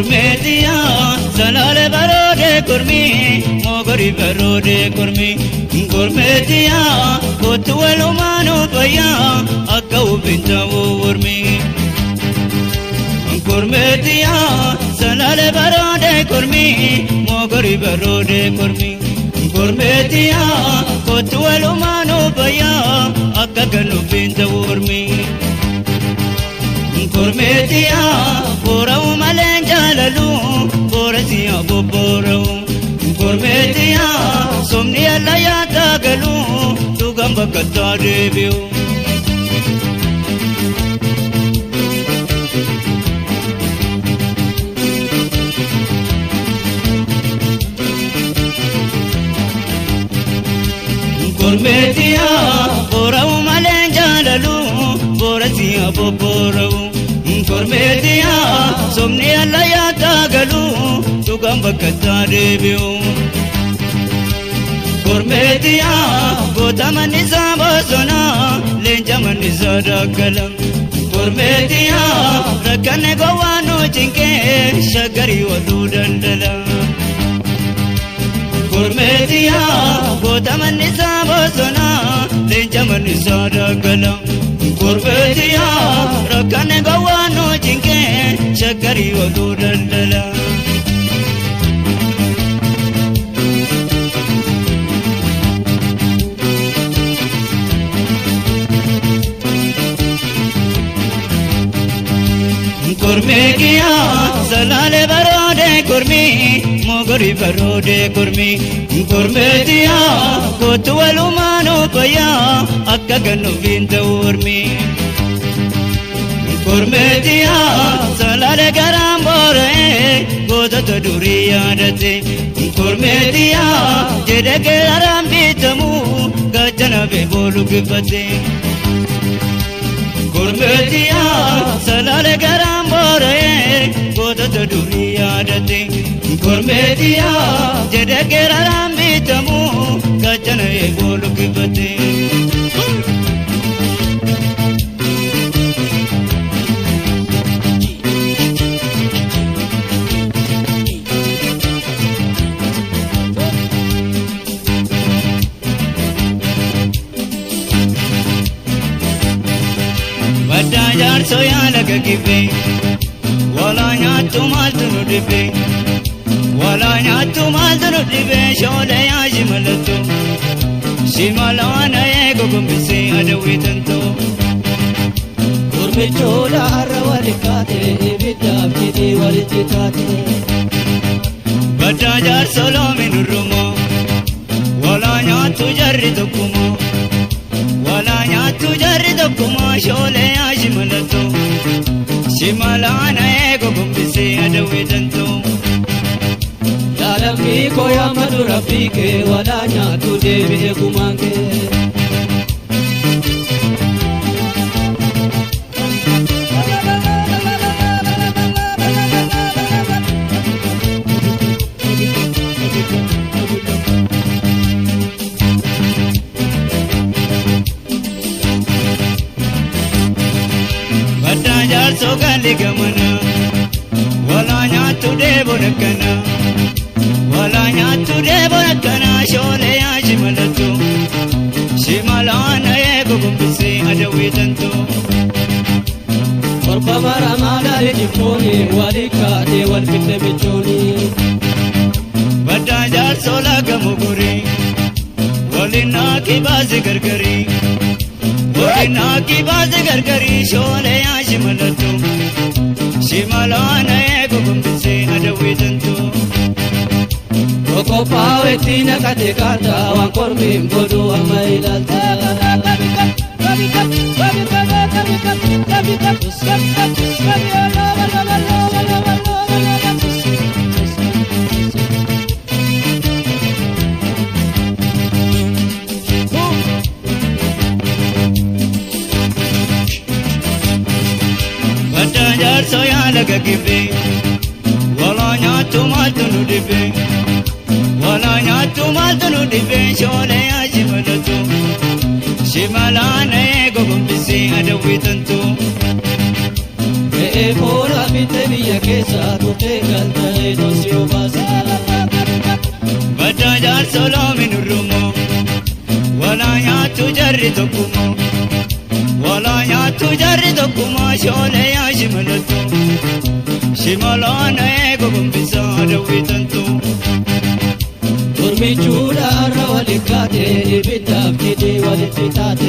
Kormeetiya salaale baroode kormi mogori baroode kormi. Kormeetiya kootu walumaanu fayyaa akka ubintawu mormi. Kormeetiya salaale baroode kormi mogori baroode kormi. Kormeetiya kootu walumaanu fayyaa akka ganubintawu mormi. Kormeetiya boora'u malee jaalalu boorasiya bobboora'u. Kormeetiya somni alla yaata galu dhugaan bakka deebi'u. Kormeetiya boora'u malee jaalalu boorasiya bobboora'u. Kormeetiya somni alla yaata galu dhugaan bakka deebi'u. Kormeetiya goota mannisaa bosonaa leenca mannisaa daggala. Kormeetiya rakkanne gowwaa nu cinqee shaggarii waluu daldala. Kormeetiya goota mannisaa bosonaa leenca mannisaa daggala. Kormeetiya rakkanne gowwaa nu cinqee shaggarii waluu daldala. Kormeekiya salaale baroode kormi mogori baroode kormi. Kormeetiya kootu walumaanu fayyaa akka ganuufiin ta'u mormi. Kormeetiya salaale garaan boora'ee gootota durii yaadate. Kormeetiya jedhe keeraraan bitamu gaachana beeboolu kibbate. Kormeetiya salaale garaan boora'ee gootota durii yaadate. Kormeetiya jedhe keeraraan bitamu gaachana eeboolu kibbate. Baddaa jaarsoo yaala gaggibee walaa nyaattu maaltu nu dhibee walaa nyaattu maaltu nu dhibee shoolee yaa shimalattu shimalaana eego gombisee adawwii tantoo. Kormichoota har'a wali kaate ibiddaaf jedhee walitti taate. Baddaa jaarsoo loomi nurrumoo walaa nyaattu jarri tokkumoo. Walaa nyaattu jarri tokkumaa shoolee yaa shimalattu shimalaana eego gombisee adawwii tantoo. Yaadammii koo yaammadu rabbii kee walaa nyaattu deebi'ee gumaan kee. Baddaa jaarsoo galli gamana walaa nyaattu deeboon akkana walaa nyaattu deeboon akkana shoolee yaa shimalattu shimalaana eego gombisee adawwii tantoo. Torba maramaa laalee jibbooni wali kaatee wal fidde michooni. Baddaa jaarsoo laga mugurii waliin naaki baase gargarii waliin naaki baase gargarii shoolee yaa shimalattu shimalaana eego gombisee adawwii tantoo. Qophaa'etti naqate kaata waan kormiin godhu amma ilaalta. Baddaa jaarsoo yaala gaggibee walaa nyaattu maaltu nu dhibee walaa nyaattu maaltu nu dhibee shoolee yaa shimalattu shimalaana eego gombisee adawwii tantoo. Foora fitte biyya keessa turtee galtee dosi obaase. Baddaa jaarsoo loomi nurrumoo walaa nyaattu jarri tokkumoo walaa nyaattu jarri tokkumoo shoolee yaa shimalattu shimaloon eego gombisaa dawwitantu. Mormichuudha har'a waliin kaatee ibiddaaf jidhii walitti taate.